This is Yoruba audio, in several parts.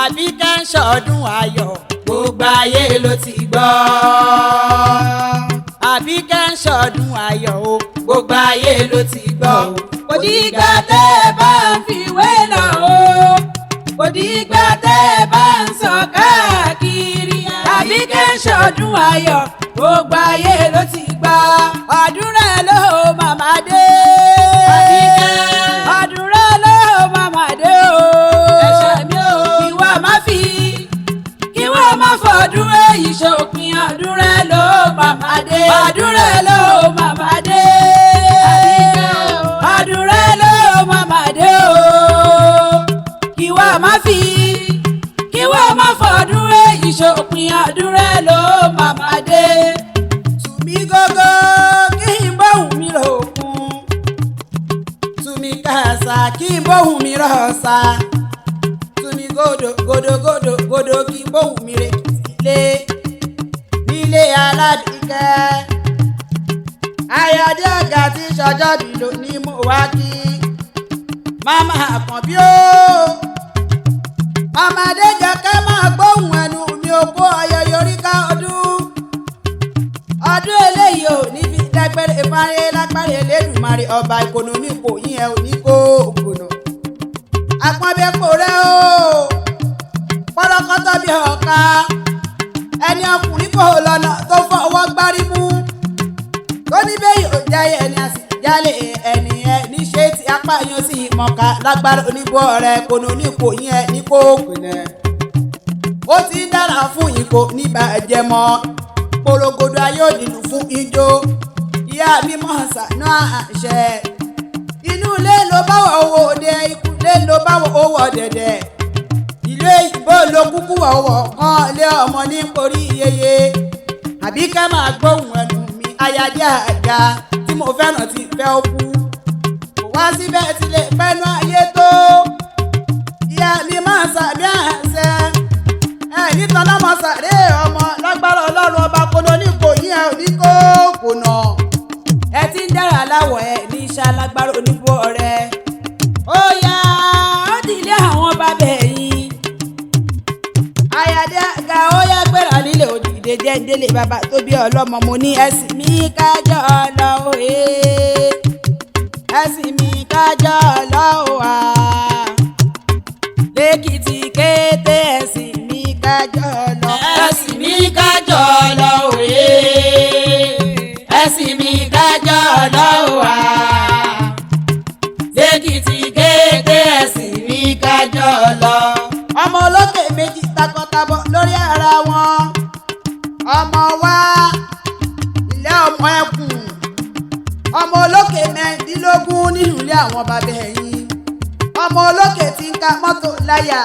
Àbíkẹ́ ń ṣọdún ayọ̀, gbogbo ayé ló ti gbọ́. Àbíkẹ́ ń ṣọdún ayọ̀ o, gbogbo ayé ló ti gbọ́. Kò dìgbà tẹ́ ẹ bá ń fiwé lọ o, kò dìgbà tẹ́ ẹ bá ń sọ káàkiri. Àbíkẹ́ ń ṣọdún ayọ̀, gbogbo ayé ló ti gbọ́. Ọdún rẹ̀ ló màmá dé. Àbíkẹ́. Ọdún rẹ̀ ló màmá dé o. Ẹ̀ṣẹ̀ mi o. Kí wọ́n má fi, Kí wọ́n má fọdún èyí ṣòpin. Ọdún rẹ̀ ló màmá dé. Ọdún rẹ̀ ló màmá dé. Àbíkẹ́ o. Ọdún rẹ̀ ló màmá dé o. Kí wọ́n má fi, Kí wọ́n má fọdún èyí ṣòpin. Ọdún rẹ̀ ló màmá dé. Tùmí gógó kí n bóhùn mi ròkun. Tùmí kàṣà kí n bóhùn mi rọ̀ṣà. Tùmí gòdò gòdò gòdò gòdò kí n bóhùn mi rè sílé. Nílé Alábìíkẹ́. Ayọ̀dé ọ̀gá tí sọjọ́ bí ló ní mo wá kí. Màmá Àkànbí o. Màmá Adéjọkẹ́ máa gbóhùn ẹnu mi ò kó ọyọ yorí ká ọdún. Ọdún eléyìí ò ní fi dágbére fáyé lágbára Elédùmarè ọba ìkònómì kò yín ẹ ò ní kó ògbónà. Àpọ́nbẹ́pọ̀ rẹ o, pọ́lọ́kọ́tọ́ bí ọ̀ka, ẹni ọkùnrin kò lọ́nà tó fọwọ́ gbárí mú. Tó ní bẹ́ẹ̀ yóò jáyé ẹni àsìjálè ẹni ẹ níṣe tí apá yan sí ìmọ̀ọ́ká lágbára oníbọ̀ rẹ kònómì kò yín ẹ ní kó ògbónà. Ó ti ń dára fún ìkó níbàjẹ́ mọ́, porogodo ayé òdìlù fún ijó. Ìyá mi mọ̀ sànú àṣẹ. Inú ilé ló bá wọ owó òde, ikú ilé ló bá wọ owó ọ̀dẹ̀dẹ̀. Ìlú èyìnbó ló kúkú ọwọ́ kan lé ọmọ ní orí yeye. Àbí ká máa gbóhùn ẹnu mi, ayáde àga tí mo fẹ́ràn ti fẹ́ ó kú. Kò wá síbẹ̀ tilẹ̀ pẹ́nu ayé tó. Ìyá mi máa sàmì àṣẹ. Ẹ nítan lọ́mọ sàré ọmọ lágbára Ọlọ́run ọba kolo ní kò yín ẹ ò ní kó kùnà. Ẹ ti ń dára láwọ̀ ẹ ní iṣẹ́ alágbára oníbó ọ̀rẹ́. Ó yá, ó dìlé àwọn bàbá ẹ̀yìn. Ayáde àga ó yá, gbéra nílé òdìdè jẹ́ ń délé bàbá tó bí ọlọ́mọ. Mo ní ẹ̀sìn mi kájọ́ lọ òye. Ẹ̀sìn mi kájọ́ lọ òwà. Lẹ́kìtì kété, ẹ̀sìn mi kájọ́ lọ. Ẹ̀sìn mi kájọ lọ òye. Ẹ̀sìn mi kájọ lọ wà. Lẹ́kìtì kété, ẹ̀sìn mi kájọ lọ. Ọmọ olókè méjì takọtabo lórí ara wọn. Ọmọ wa ilé ọmọ ẹkùn, ọmọ olókè 16 nínú ilé àwọn bàbá ẹ̀yìn. Ọmọ olókè tí ń ka mọ́tò láyà,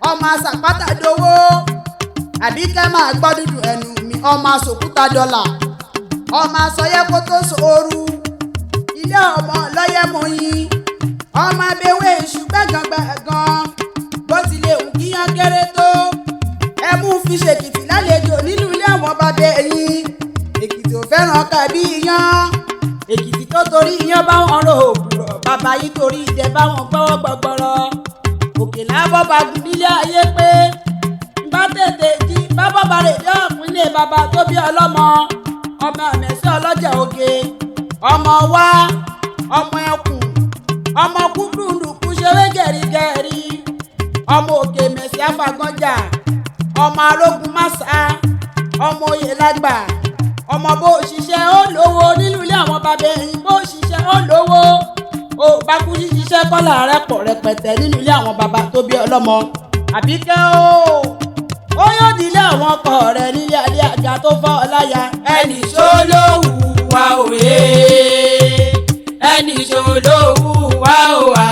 ọmọ àsàpátà dowó. Àbíkẹ́ máa gbọ́ dúdú ẹnu mi, ọmọ àsòkúta dọ́là, ọmọ àsọyẹ́ kó tó sòoru. Ilé ọmọ lọ́yẹ̀mọyìn, ọmọ abẹ́wé iṣu gbẹ̀gàngbẹ̀gàn. Bó tilẹ̀ wù kíyàn kéré tó, ẹmú fi ṣèkìtì lálejò nínú ilé àwọn bàbá ẹ̀yìn. Èkìtì ò fẹ́ràn kàbí iyán. Èkìtì tó torí iyán bá wọn ro òbúrọ̀, bàbá yìí torí ìdẹ bá wọn gbọ́wọ́ gbọgbọrọ. Òkè lábọ́ bá gùn nílé ayé pé bá tètè jí bábọ́ bá rè dé ọ̀pìnlẹ̀ bàbá tó bí ọlọ́mọ. Ọmọ ẹ̀mẹ́sẹ̀ ọlọ́jà oge, ọmọ wa ọmọ ẹkùn, ọmọ kúndùndùkú ṣeré gẹ̀rígẹ̀rí, ọmọ òkè mẹ̀sì àfàgànjà, ọmọ arógun màsà, ọmọ oyè lágbà, ọmọ bó ṣiṣẹ́ ó lówó nínú ilé àwọn bàbá ẹ̀yìn. Bó ṣiṣẹ́ ó lówó, ó bá kú ṣiṣẹ́ kọ́là rẹ̀ pọ̀ rẹpẹtẹ nínú ilé àwọn bàbá tó bí ọlọ́mọ. Àbíkẹ́ o, ó yóò dílé àwọn ọkọ rẹ̀ nílé adé àga tó fọ́ ọ láya. Ẹnì ṣolówù wa òye. Ẹnì ṣolówù wa òwà.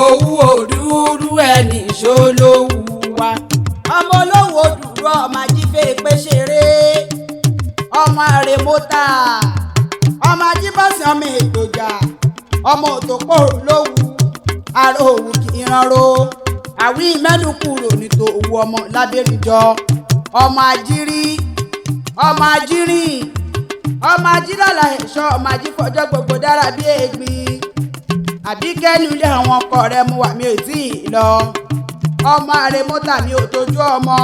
Òwú òdúdú, ẹnì ṣolówù wa. Ọmọ olówó òdùrú, ọmọ ajífẹ́ pé ṣeré, ọmọ àrèmọ́tà, ọmọ ajíbọ̀sìn, ọmọ ètòjà, ọmọ òtòpó lówù àrò òwú kì í ránró àwí mẹ́nu kúrò nítò òwú. Ọmọ lábẹ́rìjọ, ọmọ ajírí, ọmọ ajírìn, ọmọ ajílọ́lá ẹ̀ṣọ́, ọmọ ajífọ́jọ́ gbogbo dára bí egbin. Àbíkẹ́ nílé àwọn ọkọ rẹ mu wà, mi ò tí ì lọ. Ọmọ àrèmọ́tà mi ò tójú ọmọ.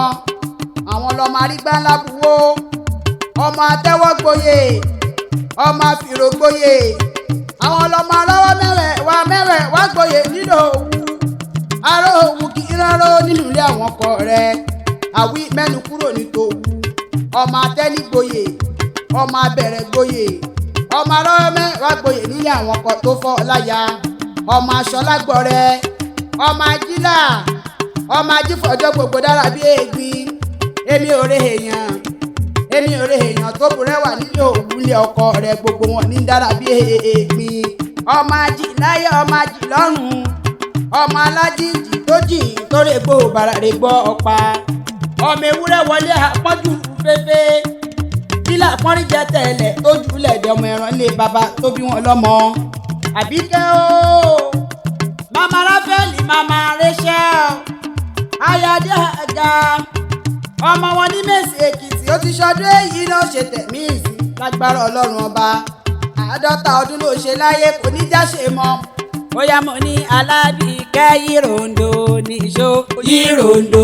Àwọn lọmọ arígbá ńlá buwó. Ọmọ atẹ́wọ́gboyè, ọmọ àfìrògboyè. Àwọn lọmọ alọ́wọ́ mẹ́rẹ̀ wá mẹ́rẹ̀ wá gboyè nílò òwú. Aró òwú kì í rárá nínú ilé àwọn ọkọ rẹ. Àwí mẹ́nu kúrò ní tòwú. Ọmọ atẹ́nígboyè, ọmọ abẹ̀rẹ̀ gboyè, ọmọ alọ́wọ́ mẹ́rẹ̀ wá gboyè nílé àwọn ọkọ tó fọ́ láya. Ọmọ aṣọlágbọrẹ, ọmọ ajílà, ọmọ ajífọ̀jọ́ gbogbo dára bí egbin. Èmi ò rè èèyàn, èmi ò rè èèyàn tó burẹ́wà nílé òwúlé ọkọ rẹ, gbogbo wọn ní dára bí egbin. Ọmọ ají láyé, ọmọ ají lọ́run, ọmọ alájíjì tó jìn tó rè gbó bàrà rè gbọ́ ọ̀pá. Ọmọ ewúrẹ́ wọlé àpọ́njù fẹ́fẹ́ kílà pọ́nrí jẹ tẹ̀lẹ̀ tó jùlẹ̀ dẹ̀, ọmọ ẹran lé baba tó bí wọn lọ́mọ. Àbíkẹ́ o, mama Ráfẹ́lì, mama Rachel, ayáde àga, ọmọ wọn ní Mèsì Èkìtì, ó ti ṣọdún èyí náà ṣe tẹ̀mí ìsìn lágbára Ọlọ́run ọba. 50 ọdún ló ṣe láyé, kò ní jáṣe mọ́. Bóyá mo ní Alábìkẹ́ yìròǹdò níṣó yìròǹdò,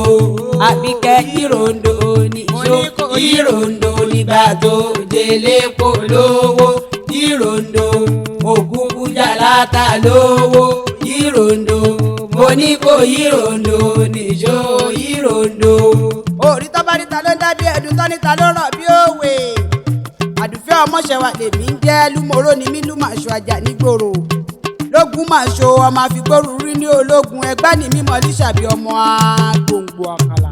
Àbíkẹ́ yìròǹdò níṣó yìròǹdò, nígbà tó délé polówó yìròǹdò, ògúngújà látà lówó yìròǹdò, mo ní kó yìròǹdò níṣó yìròǹdò. Orí tọ́ bá níta ló ń dábí ẹ̀dùn, tọ́ níta ló rọ̀ bí òwe. Àdùfẹ́ ọmọṣẹ́wà lèmi ń jẹ́, lúmọ̀ró ni mí, lúmọ̀ṣọ́ ajá nígboro lógún máa ṣo, ọmọ àfigbóru rí ní ológun ẹgbẹ́ ní mímọ́ líṣàbí ọmọ agbòǹgbò àkàlà.